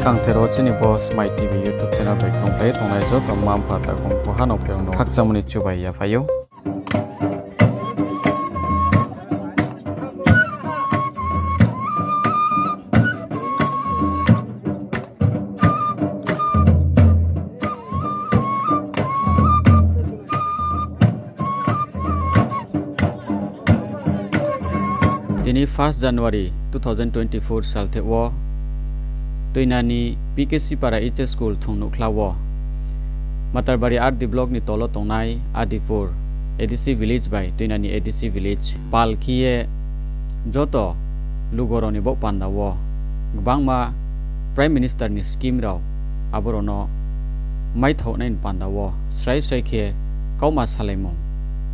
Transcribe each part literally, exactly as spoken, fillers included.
Kangthero chini bo Smai T V YouTube channel bai khlumphai tongnai joto mma mpha takhu mkhu ha no phaiyong no khakchangmo ni chubai yaphai ou. Tini first January two thousand twenty-four salthe wo Tuinani P K C Para H S School thung nuhkhla wo Matarbari R D block ni tolo tongnai Adipur A D C village bai Tuinani A D C village pal khe ye joto lugo rao ni baoh panda wo gbangma Prime Minister ni scheme rao abo rao no maithaohnai ni panda wo srai srai khe kauma salaimung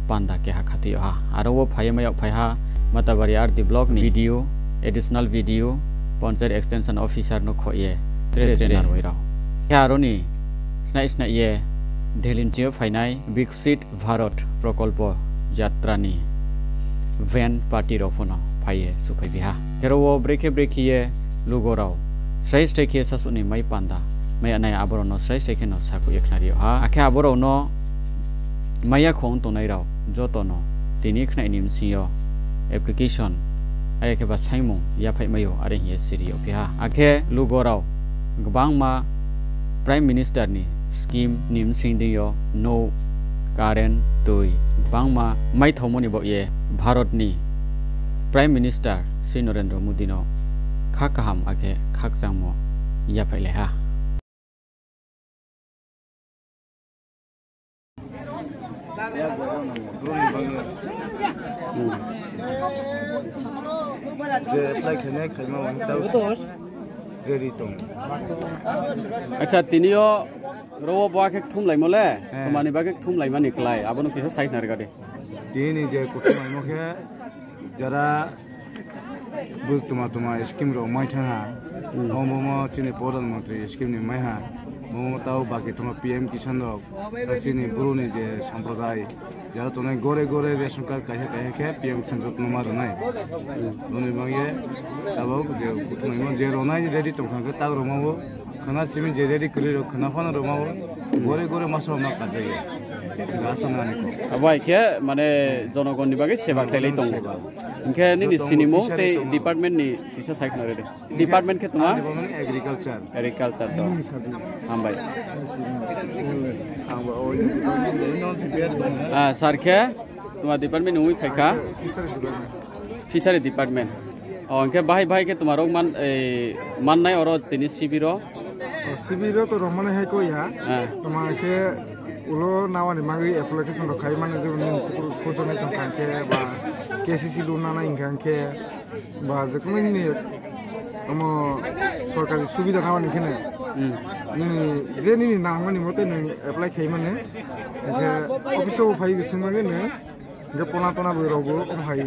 panda keha khatui yag ha. Aro wo phai ye mai yag phai ha Matarbari R D block ni B D O, Additional B D O, Panchayat Extension Officer no khoh ye tre tre narwai rao. Khe aro ni snaih snaih ye Delhi ni ching yo phainai Viksit Bharat Prokolpo Jatra ni van party rao pho no phai ye suhphai bi ha. Khe aro wo brekhe brekhe ye lugo rao srai srai khe sasuh ni mai panda mai ya nai abo rao no srai srai khe no sakhouh ye khnari yag ha. Akhe abo rao no mai ya kho ong tongnai rao joto no tini khnaih ni bsing yo application are khe ba saingmung yaphaih mai ou are hing ye siri yag phi ha. Akhe lugo rao gbangma Prime Minister ni scheme ni bsing deing yo nouh, current, tui gbangma maithaomo ni baoh ye Bharat ni Prime Minister Shri Narendra Modi no kha kaham akhe khakchangmo yaphaihlai ha. Je apply khainai khaima uang tau ready tong. Acha, tini yo ro wo bo akhe kthumlaimo le, tma ni bagkhe kthumlaima ni klái, abo no kisa sai khnari ga di. Tini je kuthumlaimo khe jara bu tma tma scheme rao mai thanng ha, omo mo chini Pradhan Mantri scheme ni mai ha, omo tau baki tma P M Kisan rao, ta chini Bru ni je sampradai, jara tongnai gore gore ration card kaiha kaiha khe P M Kisan joto no ma ronai. Boni bang ye abo je kuthumlaimo je ronai ready tong kha khe tak roma ou, khna simi je ready kwrwi rao khna phano roma ou, gore gore masa ma kajai ye. Asa nani ko. Abo hai khe mane jonogon ni bagwi seba khlailai tongo. Hing khe nini sinimung tei department ni kisa sai khna rede. Department khe tma? Agriculture. Agriculture to. Hambai. Sir khe tma department ni ungwi phaikha? Fishery department. O, hing khe bahai bahai khe tma rok mannai oro tini sibiro? Sibiro to rok mannai hai koi ha. Tma khe ulo nawani bagwi application rok khai mano, jemon nini kuchunai tong kha khe ba K C C loan nanai hing kha khe ba je kono nini omo sorkari subida nawani khe nai. Nini je nini nangmani mote nwng apply khai mano. Hing khe office o phai bising bagwi nwng hing khe pona tona bwrwi rokbo omo hai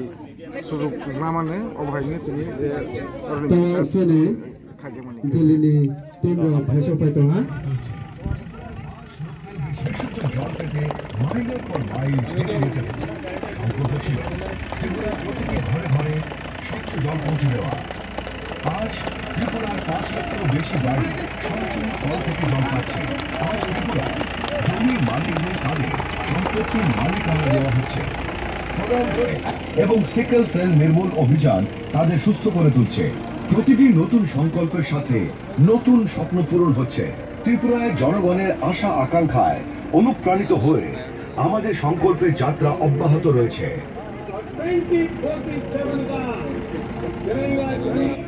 sujug nangmani, omo hai ni tini je Delhi ni team rok phaisok phai tong ha. বিশুদ্ধ জল পেতে মাইলের পর মাইল হেঁটে যেতে হতো। সম্পর্ক ছিল ত্রিপুরার প্রতিটি ঘরে ঘরে স্বচ্ছ জল পৌঁছে দেওয়া। আজ ত্রিপুরার পাঁচ লক্ষেরও বেশি বাড়ি সরাসরি কল থেকে জল পাচ্ছে। আজ ত্রিপুরা জমির মালিক নয়, তাদের সম্পত্তির মালিকানা দেওয়া হচ্ছে। প্রধানমন্ত্রী এবং সিকল সেল নির্মূল অভিযান তাদের সুস্থ করে তুলছে। প্রতিটি নতুন সংকল্পের সাথে নতুন স্বপ্ন পূরণ হচ্ছে। ত্রিপুরায় জনগণের আশা আকাঙ্ক্ষায় অনুপ্রাণিত হয়ে আমাদের সংকল্পের যাত্রা অব্যাহত রয়েছে।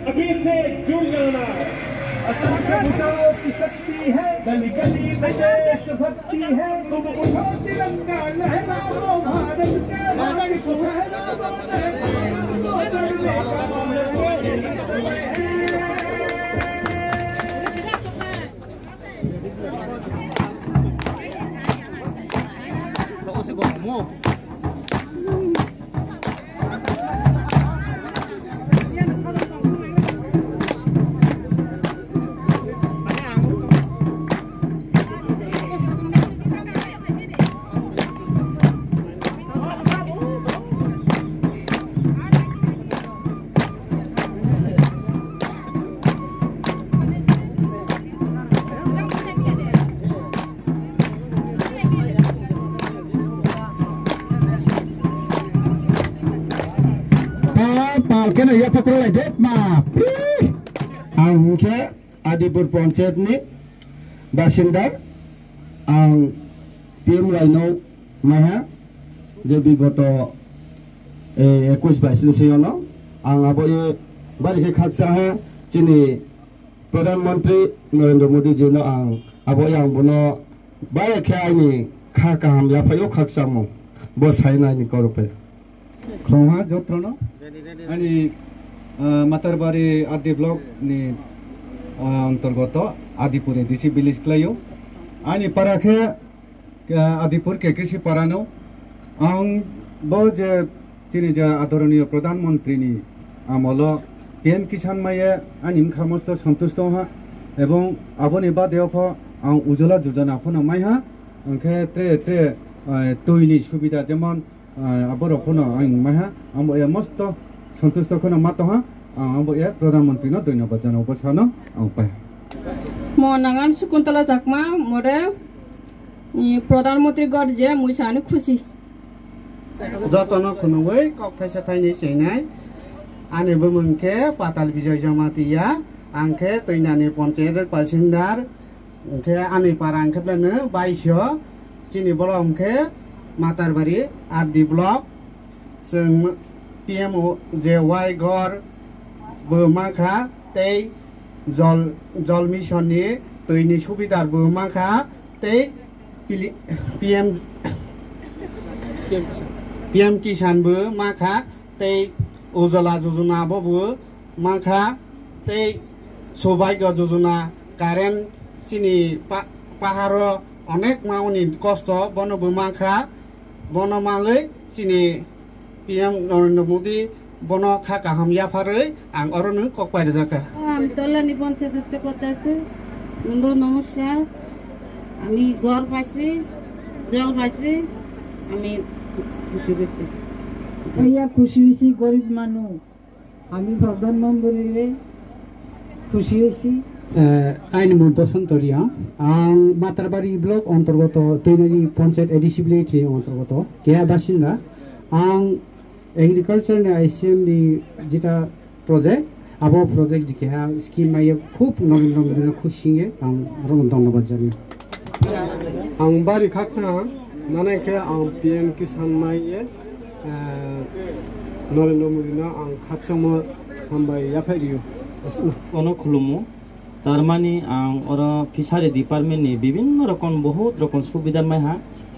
अभी से जुड़ जाना। असम के बचाव की शक्ति है, गली गली में देशभक्ति है। तुम उठाओ तिरंगा, लहराओ भारत के, भारत को फहराओ, लहराओ, लहराओ, लहराओ। Keno yapha krolai de ma pri. Ang hing khe Adipur Panchayat ni basinda, ang P M Rai no maiha, je bigoto, eh, ekush baising se yono, ang abo ye bari khe khakchang ha, chini Pradhan Mantri Narendra Modi ji no ang abo ye ang bono bari khe aini kha kaham yaphaih yo khakchangmo, bo sai nai ni kau rao pai. Khongha joto no, ani, ah, Matarbari R D block ni, ah, antorgoto Adipur A D C village klái ou. Ani para khe, ah, Adipur K K C para no. Ang bo je chini je adoroniyo Pradhan Mantri ni amolo P M Kisan mai ye ani bkha mosto santusto ha, ebong abo ni bade o pho ang Ujjwala Yojana pho no mai ha, ang khe tre tre, ah, tui ni subida jemon, ah, abo rao pho no ang mai ha, abo ye mosto santusto khe no ma tong ha, ang abo ye Pradhan Mantri no dhonyobad jana bo sa no ang pai ha. Mo nangan Sukuntala Chakma, more, i, Pradhan Mantri gor je mui sa ni khusi. Joto no khunugwi kok thaisa thainwi cheinai. Ani bumung khe Patal Bijoy Jamatia, ang khe Toinani Panchayat Pasindar, hing khe ani para hing khe plano Baisio, chini bolong khe Matarbari R D block, chwng P M O J Y gor bo ma kha, tei jol, jol mission ni twi ni subidar bo ma kha, tei pili-, P M, P M Kisan bo ma kha, tei Ujjwala Yojana bo bo ma kha, tei Saubhagya Yojana current chini pa-, pahar o onek ma oni kosto bono bo ma kha, bono mangwi chini P M Narendra Modi bono kha kaham yapharwi ang oro no kok pai rijak kha. আমি তলানি পঞ্চায়েত থেকে করতেছি। বন্ধু নমস্কার। আমি ঘর পাইছি, জল পাইছি, আমি খুশি হয়েছি। ভাইয়া খুশি হয়েছি, গরিব মানুষ। আমি প্রধানমন্ত্রীরে খুশি হয়েছি। Eh, aini mung Bosonto Reang, ang Matarbari block ontorgoto Toinani Panchayat A D C village ni ontorgoto keha basinda. Ang agriculture ni I C M ni jeta project, abo project ni keha scheme maiye khub Narendra Modi no khusi ye ang oro no dhonnobad janai. Ang bari khakchang, mane khe ang P M Kisan maiye, eh, Narendra Modi no ang khakchangmo hambai yaphaih rio. Ono khulumo, tarmani ang oro fishery department ni bibhinno rokom, bohut rokom subida maiha,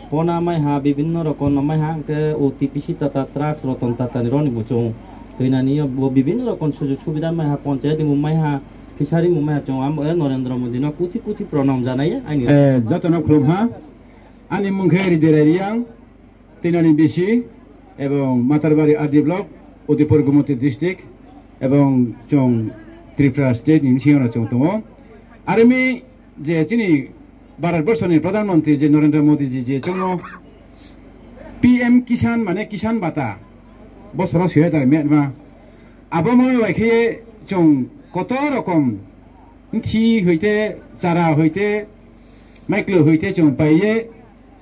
pona maiha, bibhinno rokom no maiha, hingkhe O T P C Tata Trust, Ratan Tata ni roni buchung toinani yo bo bibhinno rokom sujog subida maiha, panchayat ni bo maiha, fishery bo maiha, chung amo, eh, Narendra Modi no kuthi kuthi pranam janai aini. Eh, joto no khulum ha. Ani mung khe Ridirai Reang, Toinani B C, ebong Matarbari R D block, Udaipur Gomoti district, ebong chung Tripura state ni bsing yo no chung tongo. Are mi je chini Bharat borso ni Pradhan Mantri je Narendra Modi ji je chungno P M Kisan mane Kisan Bata, bosoro soi hajar metma. Abo mo bai khe chung koto rokom mthi hoite, chara hoite, maiklo hoite chung pai ye,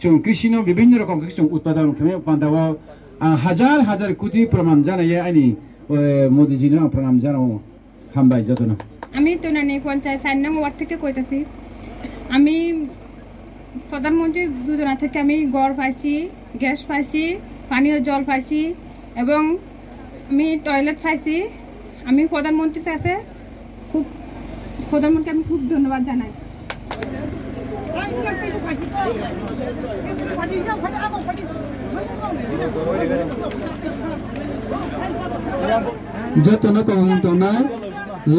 chung krisi no bibhinno rokom khe chung utpadon khe panda o, ah, hajar hajar koti pranam janai ye aini, eh, Modi ji no ang pranam janao. Hambai joto no. আমি তৈনানি পঞ্চায়েত চার নং ওয়ার্ড থেকে কইতাছি। আমি প্রধানমন্ত্রী যোজনা থেকে আমি ঘর পাইছি, গ্যাস পাইছি, পানীয় জল পাইছি এবং আমি টয়লেট পাইছি। আমি প্রধানমন্ত্রীর কাছে খুব, প্রধানমন্ত্রীকে আমি খুব ধন্যবাদ জানাই। Joto no kong tongnai,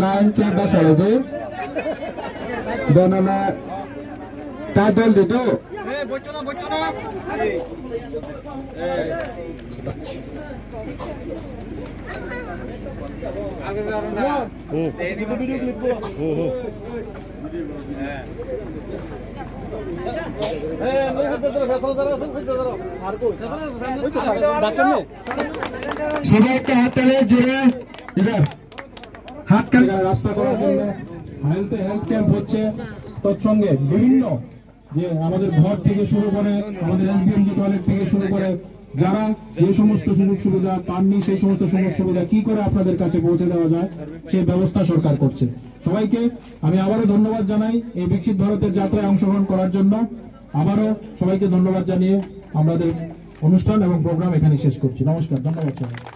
line khe basa lai di. Bono na ta dol di do. সবাই একটা হাততালি জোরে, এবার হাত কান। রাস্তা করার জন্য হেলথ, হেলথ ক্যাম্প হচ্ছে, তৎসঙ্গে বিভিন্ন যে আমাদের ঘর থেকে শুরু করে, আমাদের এসবিএমজি টয়লেট থেকে শুরু করে, যারা যে সমস্ত সুযোগ সুবিধা পাননি, সেই সমস্ত সুযোগ সুবিধা কি করে আপনাদের কাছে পৌঁছে দেওয়া যায়, সেই ব্যবস্থা সরকার করছে। সবাইকে আমি আবারও ধন্যবাদ জানাই এই বিকশিত ভারতের যাত্রায় অংশগ্রহণ করার জন্য। আবারও সবাইকে ধন্যবাদ জানিয়ে আমাদের অনুষ্ঠান এবং প্রোগ্রাম এখানে শেষ করছি। নমস্কার, ধন্যবাদ সবাই।